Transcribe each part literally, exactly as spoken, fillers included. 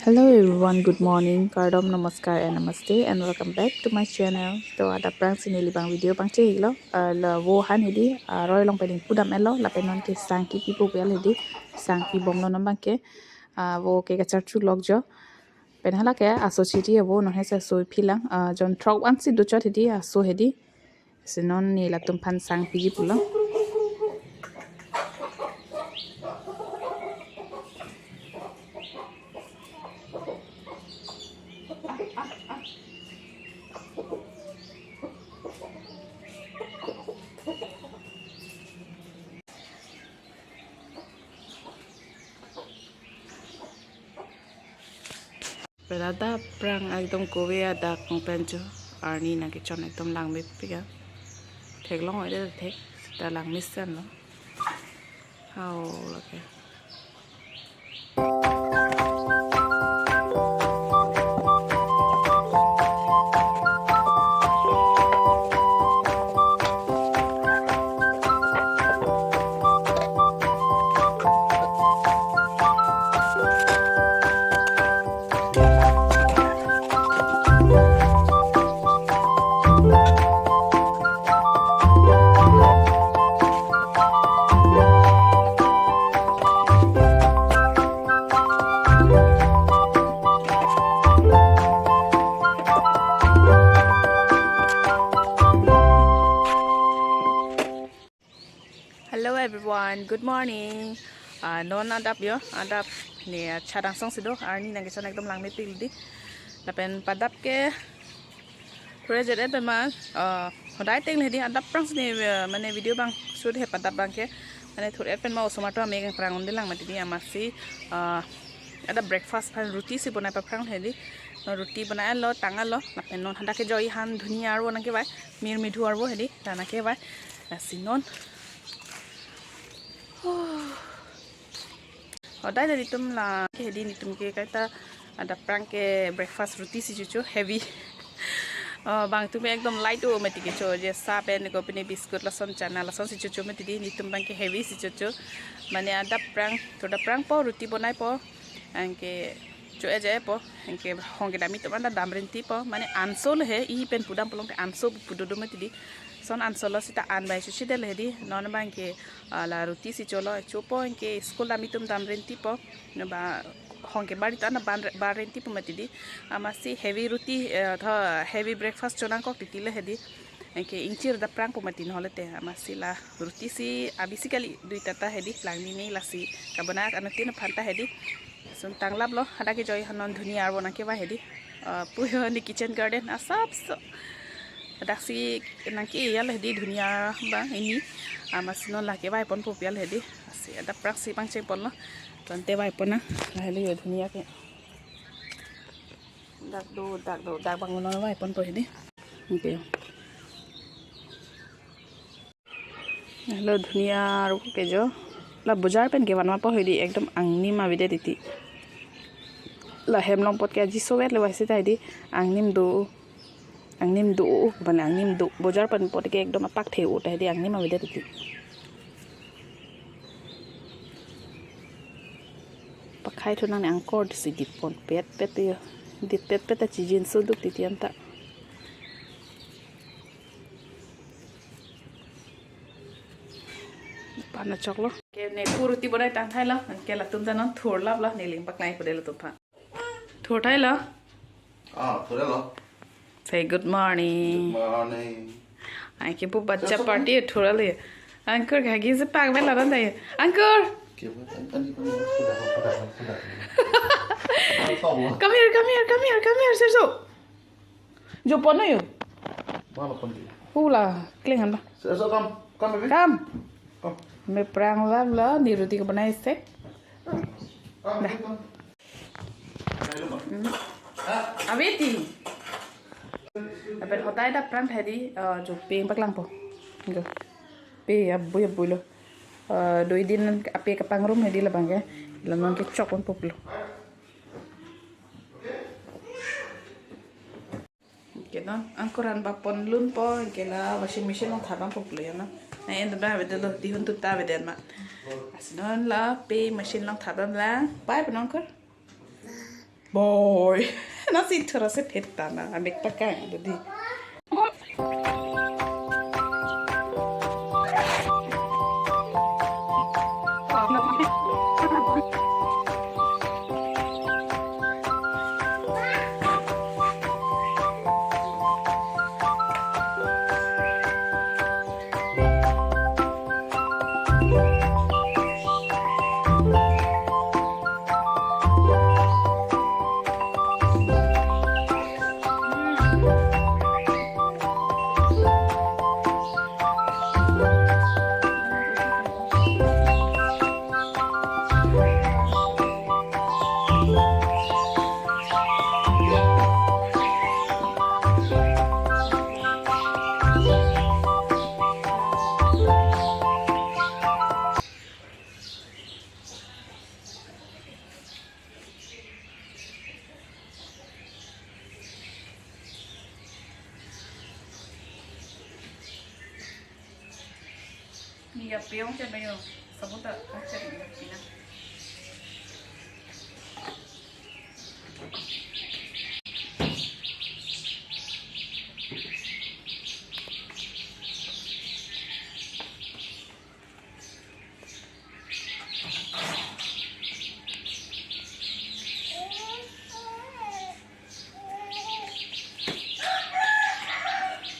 Hello everyone, good morning, kardom, namaskar and namaste and welcome back to my channel. To adap prang si neli abang video pangcheng iklo, ah, la vo han hedi, ah, roi along pen ingpu dam etlo, lapen non ke sang kipi pu pu el hedi, sang kibomlo non abang ke, ah, vo ke kacharchu lok jo. Pen hala ke aso chiri avo non he sa soi philang, ah, jon throk an si dochot hedi, aso hedi. Si non ne latum aphan sang piji pulo. Pen adap prang ekdom kove adak nong pen jo, arni nangkechon ekdom langmepik a. Theklong oi de thek, seta langmesen lo. Hao lake. Hello everyone, good morning. Ah, non adap yo, adap ne, ah, chadang song si do, arni nangkechon ekdom langmepik hedi. Lapen padap ke thur-et jet-et pen ma, ah, hodai tengle hedi adap prang si ne, ah, mane video abang shoot he padap abang ke. Mane thur-et pen ma osomar atum amei kangprang un-e lang mati hedi amatsi, ah, adap breakfast aphan roti si bonai paphrang hedi. Non roti bonai etlo, tang etlo, lapen non hadak ke joi han dhuni arvo nangkevai, mir midhu arvo hedi, la nangkevai. Lasi non. Hodai ta netum la ke hedi netum ke kaita adap prang ke breakfast roti si chocho heavy. Oh, bang atum ekdom light o mati kecho je sa pen ko pine biscuit lason chana lason si chocho mati hedi netum abang ke heavy si chocho. Mane adap prang, to adap prangpo roti bonaipo. Anke cho-et jet-etpo, anke hong kedam atum anta dam rentipo, mane anso le he, ih pen pudam pulote anso pu dodo mati hedi. Son anso lo seta an bai chochedetlo hedi, non abang ke, ah, la roti si cholo, chopo anke school dam atum dam rentipo, non ba hong kebar atum anta ban, bar rentipo mati hedi. Amatsi heavy roti, eh, tho heavy breakfast chonangkok titi le hedi. Anke ingchir adap prangpo mati non le te, amatsi la roti si abi si kali dui tata hedi, langni ne lasi kabonai anuttin aphan ta hedi. Sun tanglaplo, hadak ke joi han non dhuni arvo nangkevai hedi. Ah, puyo ne kitchen garden asapso. Hadak si nangke-e lo hedi dhuni abang ini. Amatsi non la kevai ponpo pi lo hedi. Lasi adap prang si pangcheng ponlo. Tangte vai pon nang. La helo yo dhuni ke. Dak do, dak do, dak abang non vai ponpo hedi. Oke. Helo dhuni arvo ke jo. La bojar pen kevan mapo hedi ekdom angnim avedet titi. La hem along apot ke aji sovet le vai seta hedi angnim do. Angnim do, mane angnim do. Bojar pen apot ke ekdom apak the-o ta hedi angnim avedet titi. Pakhai thu nang ne angkor si dit ponpet pet yo. Dit pet pet ta chijin soduk titi anta. Pan achoklo. Ke ne pu roti bonai tangthailo. Ke latum ta non thurlaplo, ne ling paklangpo de latum aphan. Thurthailo. Ah, thurthailo. Say good morning. Good morning. Anke pu bacha party thurthailo. Ankur ke hagi se pang mela dan dai. Ankur. Ke ba? An, an, an, sudah, sudah, sudah. Come here, come here, come here, come here, Serso. Jo pon yo. Mana pon dia? Hula, kling han ba. So, so, come, come, baby. Come. Come. Me pranglaplo, ne roti kebonai se. Come, come. Avi ti. Lapen hodai adap prang hedi, eh, jo pe paklangpo. Jo. Pe abui abui lo. Eh, dui din ape kapangrum hedi labang ke. La non kechok ponpo pulo. Ke non, angkur an ba ponlunpo, ke la washing machine along thardampo pulo ya non. Na en da avedet lo, dihun tuta avedet ma. Lasi non la pe machine along thardam lang. Pai pon angkur. Boy, na si thura se phet ta na, amek ta kang do di. Ni ya peong chen ba yo, sabun ta kachet ni pina.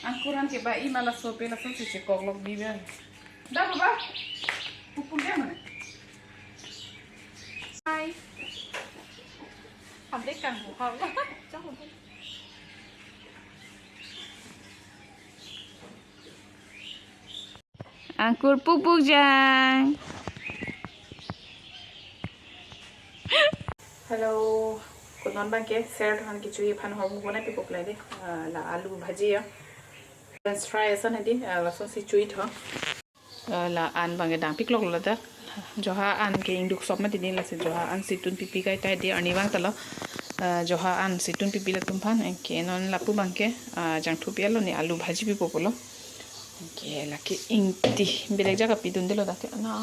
Angkur an ke ba-i ma laso pe lason si chekok lok di ba. Da baba. Pupun dia mana? Hai. Amde kang buhau. Chang buhau. Angkur pukpuk jang. Hello. Ko non abang ke ser than kechui aphan hor mukona pipok lai de. Ah, la aloo bhaji ya. French fry ason hedi, ah, lason si chui tho. Ah, la an abang ke dang piklok lo ta. Joha an ke ingduk sop mati di, lasi joha an si tun pipi kai tai di, arni vang ta lo. Ah, joha an si tun pipi latum aphan, anke non lapu abang ke, ah, jangthu pi-et lo, ne aloo bhaji pipo pulo. Anke lake ingti, belek jaga pidunde lo dak ke, na.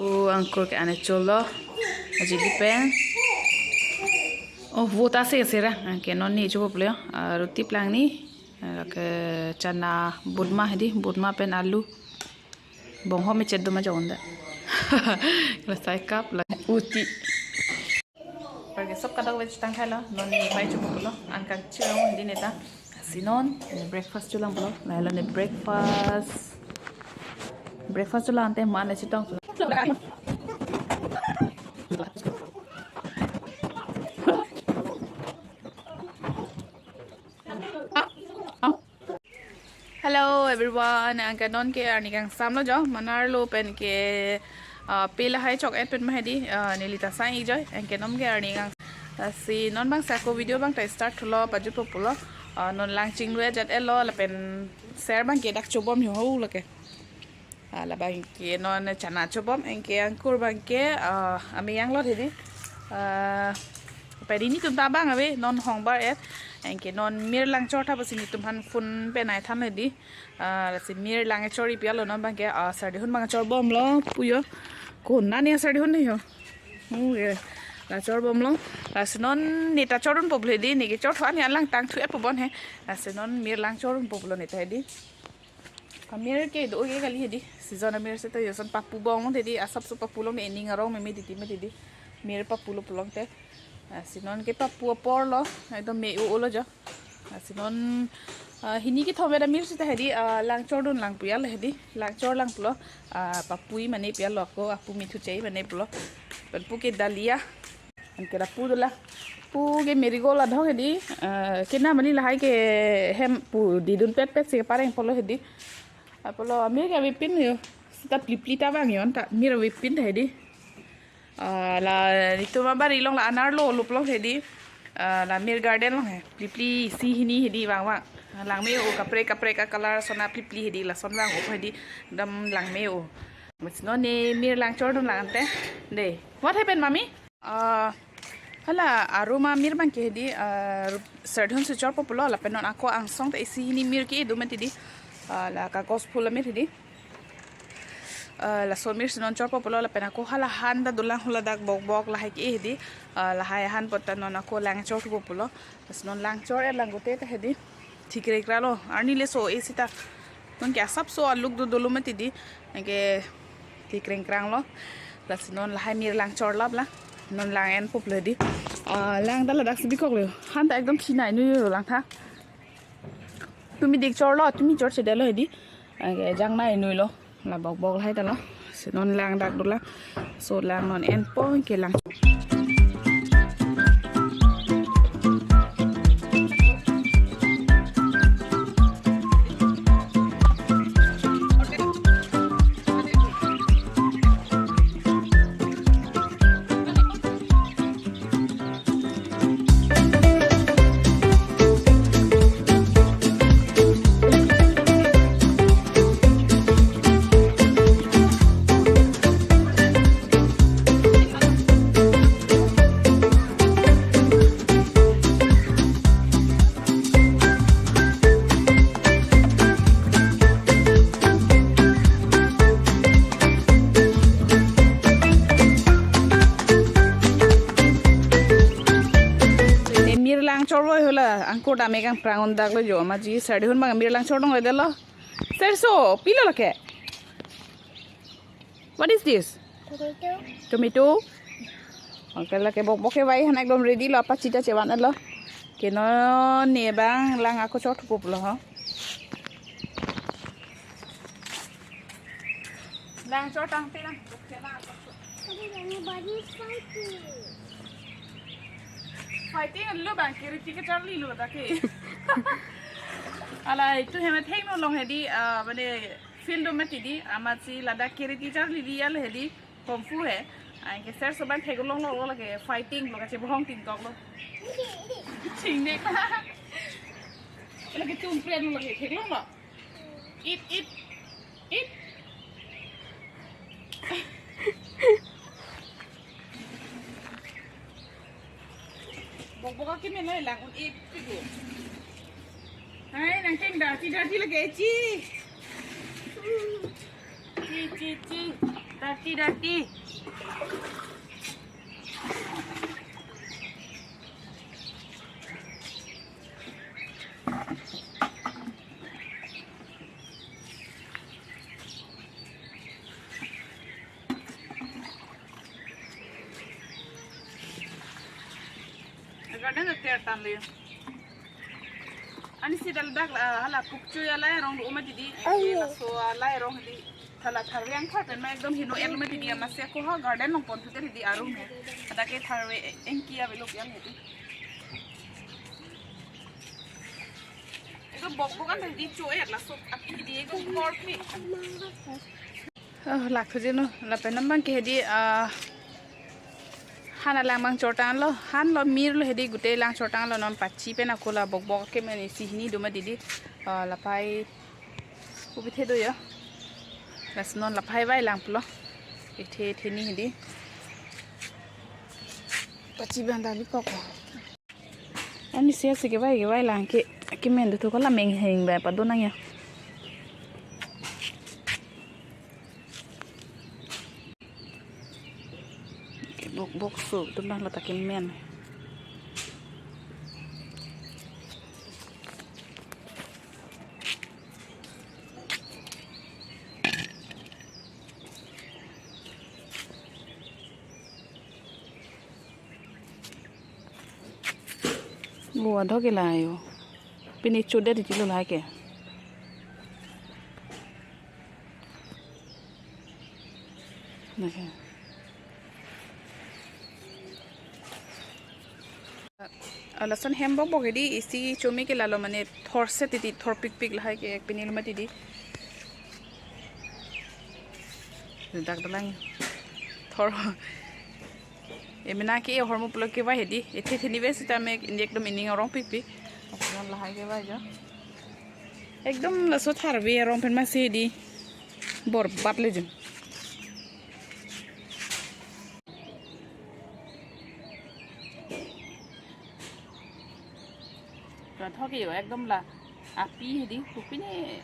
O angkur ke ane cholo. Ajili pen. Oh, vo ta se sera. Anke non ne chopo pulo. Ah, roti plang ni. Ah, ke chana burma hedi, burma pen aloo. Bong ho mechet do ma jonda. La sai cup la uti. Pergi sop kadok veg tang khai lo, non ne pai chopo pulo, an kangchirong di neta. Si non, ne breakfast cholang pulo, lahelo ne breakfast. Breakfast cholang ante man ne chetong. Hello everyone, anke non ke arni kangsam lo jo, manar lo pen ke, ah, pe lahai chok et pen ma hedi, ah, neli ta sang-ik jo, anke non ke arni kang, ah, si non abang sa ko video abang ta start thulo pajutpo pulo, Ah, non lang chinglu ajat-etlo lapen ser abangke dak chobom ho lake. Ah, labangke non chana chobom, anke angkur abangke, ah, ameyanglo hedi. Ah, pedi netum ta abang ave, non hongbar-et. Anke non mir lang chor tha pusi netum aphan phone pen ai thanlo hedi. Ah, lasi mir lang chor-i pialo non abangke, ah, sardihun abang chorbomlo pu ho. Konane sardihun ne ho. Hmm, ye. La chorbomlo. Lasi non ne ta chordunpo pu hedi, ne kechorthu an alang tangthu-etpo bon he. Lasi non mir lang chordunpo pulo ne ta hedi. Amir ke do ke kali hedi. Season amir seta lason papu bong hedi, asapso papu long ne ening arong meme titi mati hedi. Mir papulo pulote. Lasi non ke papu aporlo, ekdom me-o-olo jo. Lasi non, ah, hini kethom eda mir seta hedi, ah, lang chordun lang pu ya le hedi. Lang chor lang pulo, ah, papu-i mane pu ya lo, ako apu mithu chai mane pulo. Pen pu ke dahlia. Anke lapu dolang. Pu ke marigold adhok hedi, ah, kena mali lahai ke hem pu didun petpet si pareng pulo hedi. Apotlo amir ke avepin ho. Seta plipli ta abang ho, anta mir avepin ta hedi. Ah, la netum abari along la anerlo luplo hedi. Ah, la mir garden along he. Plipli isi hini hedi vangvang. Langme-o, kaprek kaprek a-color sona plipli hedi, lason vang-o hedi. Ekdom langme-o. Lasi non ne mir lang chordun lang ante. De. What happened, mommy? Ah, hala aroma mir abangke hedi, ah, sardihun si chorpo pulo lapen non ako angsong ta isi hini mir ke-e do mati hedi. Ah, la kagos phul amir hedi. Ah, lason mir si non chorpo pulo lapen ako hala han ta dolang, hula dak bokbok lahai ke-e hedi. Ah, lahai han apot ta non ako lang chorthupo pulo. Lasi non lang chor-et lang gote ta hedi. Thik krekra lo. Arni le so-e seta. Non ke asapso aluk do dolo mati hedi. Anke thik krengkrang lo. Lasi non lahai mir lang chorlap la. Non lang enpo pulo hedi. Ah, lang ta ladak si bikoklo. Han ta ekdom chinai nu yo lang tha. Tumi dik chorlo, tumi chor chedelo hedi. Anke jangnai nuilo. La bokbok lahai ta lo. Lasi non lang dak dolang. So lang non enpo ke lang. Ne mir lang chorvoi hala, angkur dam ekang prang un dak lo jo, amatsi sardihun abang mir lang chordunlo delo. Serso, pilo lake? What is this? Tomato. Tomato. Okay, lake bokbok kevai han ekdom ready lo, apa chita chevan lo. Ke non ne abang lang ako chorthupo pulo ho. Lang chor tangte lang. Everybody is fighting. Fighting lo abang, kiriti kacharlilo ta ke. Ala itum hem thengno long hedi, ah, mane field do mati hedi, amatsi ladak kiriti charlili al hedi, kung fu he. Anke serso abang theklonglo, lake fighting lo, kachebohong tingkoklo. Chingnek. Lake tumpren lo, lake theklonglo. It, it, it. Bokbok akeme lo, lang un-e pigo. Hai, nangkeng dati dati lake, chi. Chi, chi, chi. Dati dati. Garden ater tanglo. Ani si dal dak la, hala pukchu ya lai rong do mati hedi. Ayo. Laso lai rong hedi. Thala tharve angthar pen ma ekdom heno el mati hedi, amatsi ako ha garden along ponthu te hedi arum he. Hadak ke tharve engki avelo piang hedi. Ekdom bokbok an hedi cho-et laso api hedi ekdom kor kli. Oh, lak thuji no, lapen non abangke hedi, ah, Han alang abang chortanglo, han lo mir lo hedi gute lang chortanglo, non pachi pen ako la bokbok kemen isi hini do mati di. Ah, lapai kopi the do ya. Lasi non lapai vailang pulo. Ethe ethe ni hedi. Pachi abang dali kok. Ani sia si kevai kevai lang ke kemen do thu ko la mengheng bai pado nang ya. Kebok bok su tum nang lo ta kemen. Lo adhok ke la yo. Pini chudet di lo la ke. Nake. Ah, lason hem bokbok hedi isi chomi ke lalo mane thorse titi thorpikpik lahai ke pini lo mati di. Dak dalang thor. Emena ke hormu pulo kevai hedi. Ethe ethe ni be sita me injek dum ining arong pikpik. Apunan lahai kevai jo. Ekdom laso tharve arong pen masi di borbat le jun. Rathok yo ekdom la api hedi, kopi ni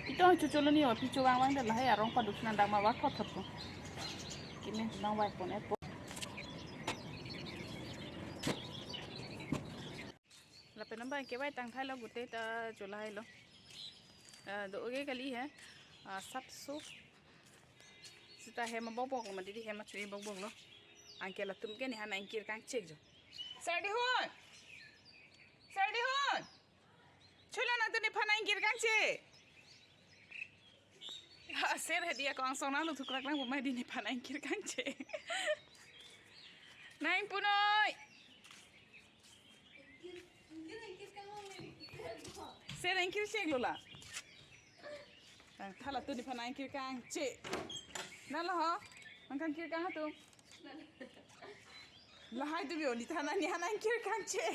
ito chucholo ni api chowang vang de lahai arong paduk nang dak ma vak thot thot ko. Kime nang vai pon et po. Lapen abang kevai tangthailo gute ta cholailo. Ah, do oge kali he. Ah, sapso. Sita hem bokbok lo mati di hem achu bokbok lo. Anke latum ke nephan ingkir kangchek jo. Sir Dihun. Sir Dihun. Chula nangtum nephan ingkir kangchek. Ha, sir hedi ako angsong nanglo thukrak lang pumai di nephan ingkir kangchek. Nang punoi. Sir ingkir chek lo la. Tang thala tu nephan ingkir kangchek. Nalo ho. Nang kangkir kang atum. Lahai tu bio ni thana ni hana ingkir kangchek.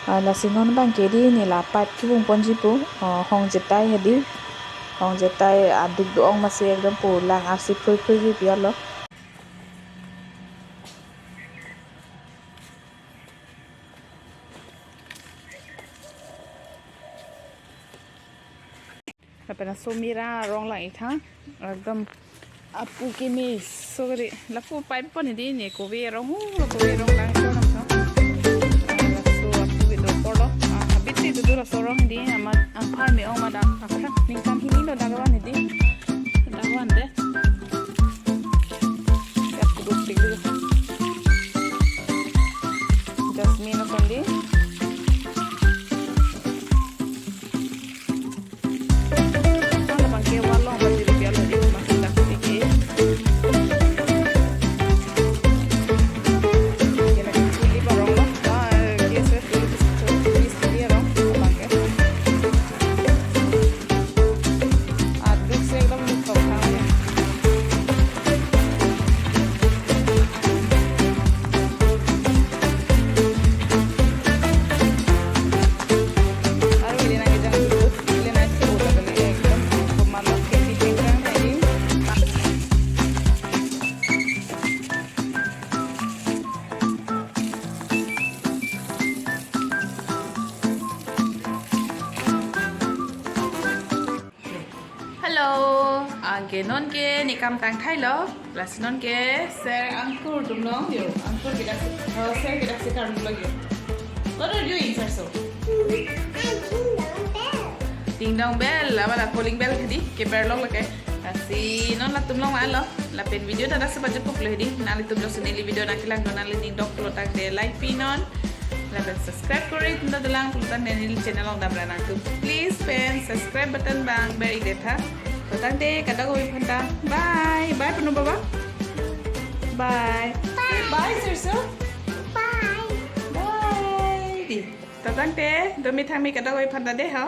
Ah, lasi non abang ke di ne la pipe kevung ponji pu, ah, hong jetai hedi. Hong jetai aduk do-ong masi ekdom pu lang arsi phrui phrui ji pialo. Lapen aso mira arong lang ik tha. Ekdom apu keme so kari. Lapu pipe pon hedi ne kove arong hu, kove arong lang so lang so. Laso apu kedo porlo. Ah, abit si dudu laso arong hedi amat angphar me-ong ma dak. Aphrang ningkan hini lo dak van hedi. Dak van de. Ya puduk tik dulu. Jasmine ason di. Ala bang ke walong bang diri biar lagi masih tak sedikit. Oke, lagi chili barong lo. Ah, oke, saya tulis, tulis chili barong. Abang ke. Aduk si ekdom duk thok thang ya. Aru ili nang ejang duk, ili nang si udah beli ekdom. Pemalu ke bikin kan ini. Hello, anke non ke ne kam tangthailo, plus non ke sir Angkur atum long yo, Angkur kedak, oh, sir kedak si karun lo yo. What are you doing, sir? So? Ding dong bell, apa la calling bell hedi, keber long lake. Lasi non latum long alo, lapen video ta dak si pajut pup lo hedi, nanglitum jongsi neli video nangkelang do nangli ning dok pulo tangte like pinon. Lapen subscribe kori atum ta dolang pulo tangte neli channel long damra nangtum. Please pen subscribe button abang ber ik det tha. Pulo tangte kadokave aphanta. Bye. Bye punu baba. Bye. Bye. Bye, sir, sir. Bye. Bye. Di. Pulo tangte domi thangmi kadokave aphanta de ho.